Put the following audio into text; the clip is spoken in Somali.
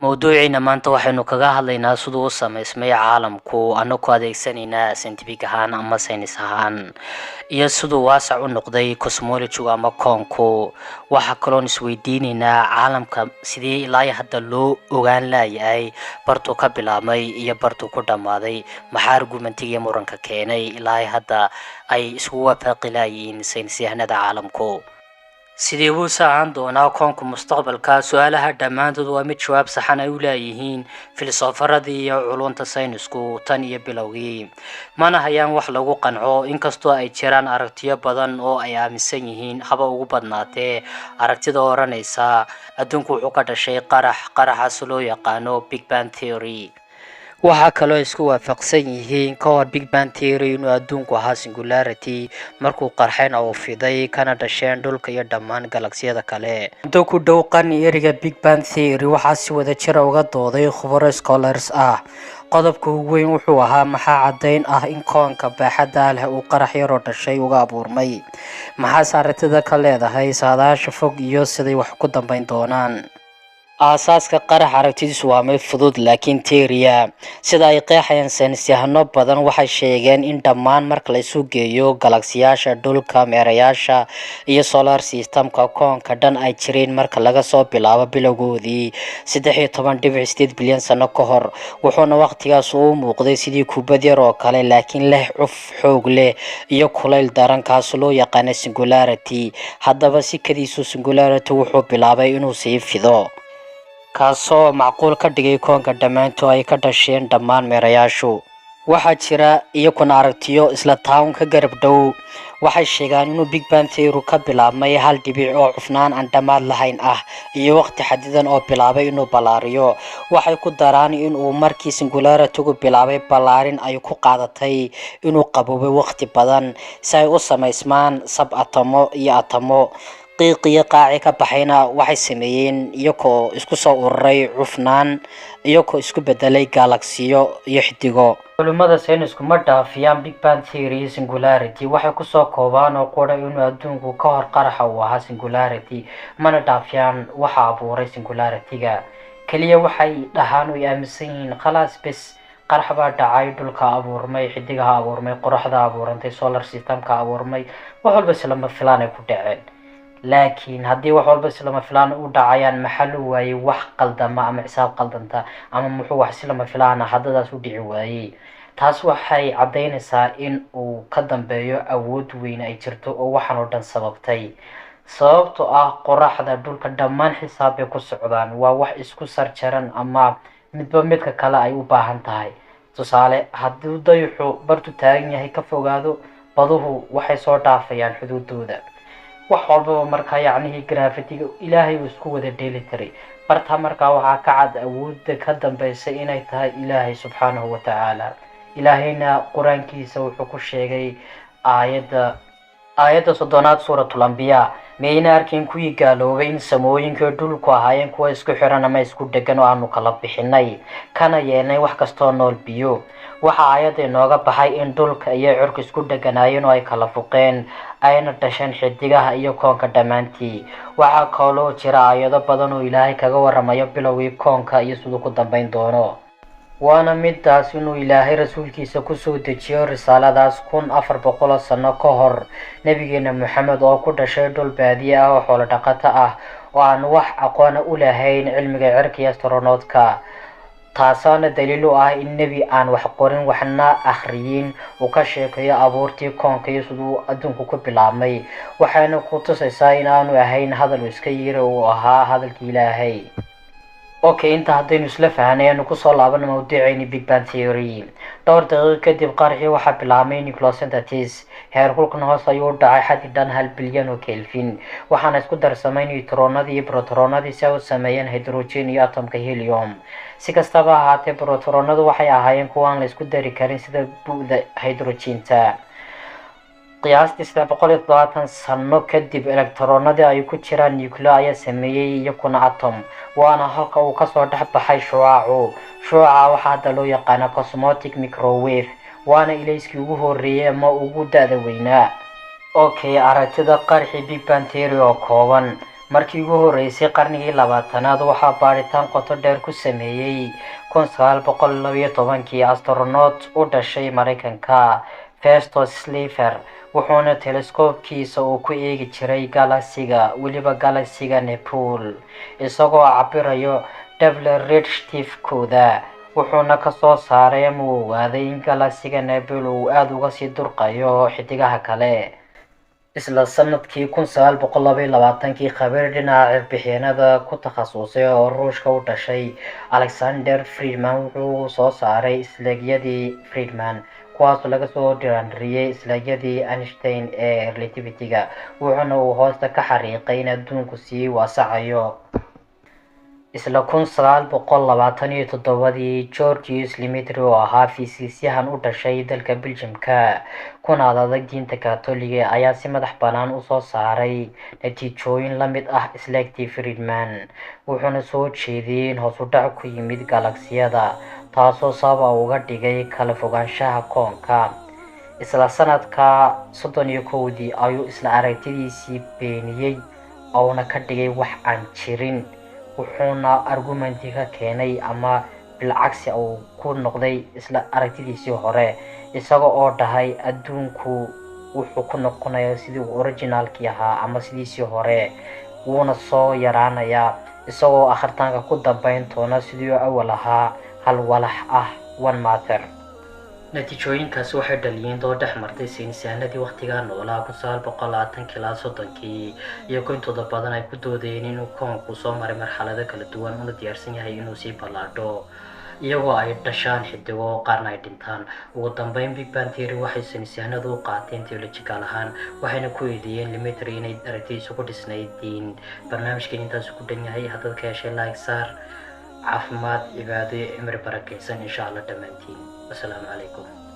Mowduuciina maanta waxaynu kaga hadlaynaa siduu u samaysmay caalamku, anagoo adeegsanaynaa scientific ahaan ama saynis ahaan, iyo siduu waasac u noqday cosmology ama koonku. Waxaa kaloon isweydiinaynaa caalamka sidii ilaa iyo hadda loo ogaan laayahay bartuu ka bilaabmay iyo bartuu ku dhammaaday. Maxaa argumentiga iyo muranka keenay ilaa iyo hadda ay isku waafaqi laayihiin saynisyahanada caalamku? Sidee buu saacan doonaa koonku mustaqbalka? Su-aalaha dhammaantood waa mid jawaab saxan ay u leeyihiin filsofaradii iyo culunta saynisku tan iyo bilowgii. Mana hayaan wax lagu qanco, inkastoo ay jiraan aragtiyo badan oo ay aaminsan yihiin, haba ugu badnaatee aragtida odhanaysa adduunku wuxuu ka dhashay qarax, qaraxaas loo yaqaano Big Bang Theory. Waxaa kaloo isku waafaqsan yihiin ka hor Big Bang Theory inuu adduunku ahaa singularity, markuu qarxayna uu fiday, kana dhasheen dhulka iyo dhammaan galaksiyada kale. Muddo ku dhow qarni eriga Big Bang Theory waxaa si wada jira uga dooday khubaro scholars ah. Qodobka ugu weyn wuxuu ahaa: maxaa caddayn ah in koonka baaxadda leh uu qarax yaroo dhashay uga abuurmay? Maxaase aragtida ka leedahay saadaasha fog iyo siday wax ku dambeyn doonaan? Aasaaska qarax aragtidiisu waa mid fudud laakiin theory. Sida ay qeexayaan saynisyahano badan, waxay sheegeen in dhammaan marka la isu geeyo galaksiyaasha, dhulka, meerayaasha iyo solar systemka, koonka dhan ay jireen marka laga soo bilaabo bilowgoodii 13.8 bilyan sano ka hor. Wuxuuna waqtigaas u muuqday sidii kubad yar oo kale, laakiin leh cuf xoog leh iyo kulayl daran, kaas loo yaqaana singularity. Haddaba si kadiisu singularity wuxuu bilaabay inuu sii fido, kaasoo macquul ka dhigay koonka dhammaantood ay ka dhasheen dhammaan meerayaashu. Waxaa jira iyakuna aragtiyo isla tawn ka garab dhow. Waxay sheegaan inuu Big Bang Theory ka bilaabmay hal dhibic oo cufnaan aan dhammaad lahayn ah iyo waqti xadidan oo bilaabay inuu ballaariyo. Waxay ku daraan inuu markii singularity-gu bilaabay ballaarin ay ku qaadatay inuu qaboobay waqti badan si ay u samaysmaan sub atomo iyo atomo. Qiiqiyo qaaci ka baxayna waxay sameeyeen iyagoo isku soo ururay cufnaan, iyagoo isku bedelay galaksiyo iyo xidigo. Culimada saynisku ma dhaafiyaan Big Bang Theory iyo singularity. Waxay kusoo koobaan oo qura inuu adduunku ka hor qaraxa uu ahaa singularity, mana dhaafiyaan waxa abuuray singularity-ga. Keliya waxay dhahaan oy aaminsan yihiin khalaas, bes, qarax baa dhacay, dhulka abuurmay, xidigaha abuurmay, qoraxda abuurantay, solar systemka abuurmay, wax walba islama filaan ay ku dhaceen. Laakiin haddii wax walba islama filaan u dhacayaan, maxaa loo waayey wax qaldama ama xisaab qaldanta, ama muxuu wax islama filaana haddadaas u dhici waayey? Taas waxay caddaynaysaa in uu ka dambeeyo awood weyn ay jirto oo waxaan oo dhan sababtay, sababtoo ah qoraxda, dhulka, dhammaan xisaab bay ku socdaan. Waa wax isku sarjaran ama midba midka kale ay u baahan tahay. Tusaale, hadduu dayaxu bartu taagan yahay ka fogaado, baduhu waxay soo dhaafayaan xuduudooda, wax walbaba. Markaa yacnihii gravity-ga Ilaahay uu isku wada dheeli tiray barta. Markaa waxaa ka cad awoodda ka dambeysa inay tahay Ilaahay subxaanahu wa tacaala. Ilaahayna Qur-aankiisa wuxuu ku sheegay aayadda 30aad Suuratul Ambiyaa: "Miyayna arkin kuwii gaaloobay in samooyinka dhulku ahaayeen kuwa isku xiran ama isku dhegan oo aanu kala bixinay, kana yeelnay wax kastoo nool biyo?" Waxaa aayadda inooga baxay in dhulka iyo cirku isku dheganaayeen oo ay kala fuqeen, ayna dhasheen xidigaha iyo koonka dhammaantii. Waxaa kaloo jira aayado badan oo Ilaahay kaga waramayo bilowgii koonka iyo siduu ku dambeyn doono. Waana midaas inuu Ilaahay rasuulkiisa kusoo dejiyo risaaladaas 1400 oo sano ka hor nebigeena Moxamed, oo ku dhashay dhul baadiye ah oo xoolo dhaqato ah oo aan wax aqoona u lahayn cilmiga cirka iyo astronotka. Taasaana daliil u ah in nebi aan wax qorin waxna akhriyin uu ka sheekeeyo abuurtii koonka iyo siduu adduunku ku bilaabmay. Waxayna ku tusaysaa in aanu ahayn hadal uu iska yiri, uu ahaa hadalkii Ilaahay. Okay, inta haddaynu isla fahanay, aanu kusoo laabano mawduuceyni Big Bang Theory. Dhowr daqiiqo kadib qarxii waxaa bilaabmay nucleosynthesis. Heerkulkan hoos ayuu u dhacay xaddi dhan 1 bilyan oo kelvin, waxaana isku darsamay neutronadii iyo protonadii si ay u sameeyeen hydrogen iyo atomka helium. Si kastaba ahaatee, protonadu waxay ahaayeen kuwa aan la isku dari karin sida bu'da hydrogenta. Qiyaastii 370 sano kadib, electronadii ay ku jiraan nucleo ayaa sameeyey iyakuna atom, waana halka uu kasoo dhex baxay shucaacu. Shucaca waxaa hadda loo yaqaana cosmic microwave, waana ilayskii ugu horeeyay ama ugu da-da weynaa. Okay, aragtida qarxi Big Bang Theory oo kooban. Markii ugu horeysay qarnigii 20aad waxaa baadhitaan qoto dheer ku sameeyey 1912kii astronaut u dhashay Mareykanka, Vesto Slipher, wuxuuna teleskoobkiisa uu ku eegi jiray galaksiga, weliba galaksiga Nebula, isagoo cabirayo Doppler redshift-kooda, wuxuuna kasoo saaray ama uu ogaaday in galaksiga Nebula uu aada uga sii durqayo xidigaha kale. Isla sanadkii 1922kii, khabiir dhinaca cirbixiyeenada ku takhasusay oo Ruushka u dhashay, Alexander Friedmann, wuxuu soo saaray isleegyadii Friedmann, kuwaasoo laga soo dhiraandhiriyey isleegyadii Einstein ee relativity-ga, wuxuuna uu hoosta ka xariiqay in adduunku sii waasacayo. Isla 1927dii, Georges Lemaitre, oo ahaa fiisisyahan u dhashay dalka Beljimka kuna adag diinta Kaatooliga, ayaa si madax bannaan usoo saaray natiijooyin la mid ah isleegtii Friedmann, wuxuuna soo jeediyey in hoos u dhac ku yimid galaksiyada, taasoo sabab uga dhigay kala fogaanshaha koonka. Isla sanadka 31dii ayuu isla aragtidiisii beeniyey oona ka dhigay wax aan jirin, wuxuuna argumenti ka keenay ama bilcagsi uu ku noqday isla aragtidiisii hore, isaga oo dhahay adduunku wuxuu ku noqonayaa sidii uu originalkii ahaa ama sidiisii hore, wuuna soo yaraanayaa, isagoo akhiritaanka ku dambeyn doona sidii uu awal ahaa, hal walax ah, one matter. Natiijooyinkaasi waxay dhaliyeen dood dhex martay saynisyahanadii waqtigaa noolaa 1920kii ilaa 30kii, iyagoo intooda badan ay ku doodayeen inuu koonku soo maray marxalado kala duwan una diyaarsan yahay inuu sii ballaadho, iyagoo ay dhashaan xidigo, qaarna ay dhintaan. Ugu dambeyn, Big Bang Theory waxay saynisyahanadu u qaateen theological ahaan, waxayna ku eedeeyeen Lemaitre inay aragtidiisu ku dhisnayd diin. Barnaamijkan intaas ku dhan yahay. Haddaad ka heshay, like saar. Caafimaad, cibaado iyo cimri barakaysan insha Allah dhammaantiin. Wasalaamu calaykum.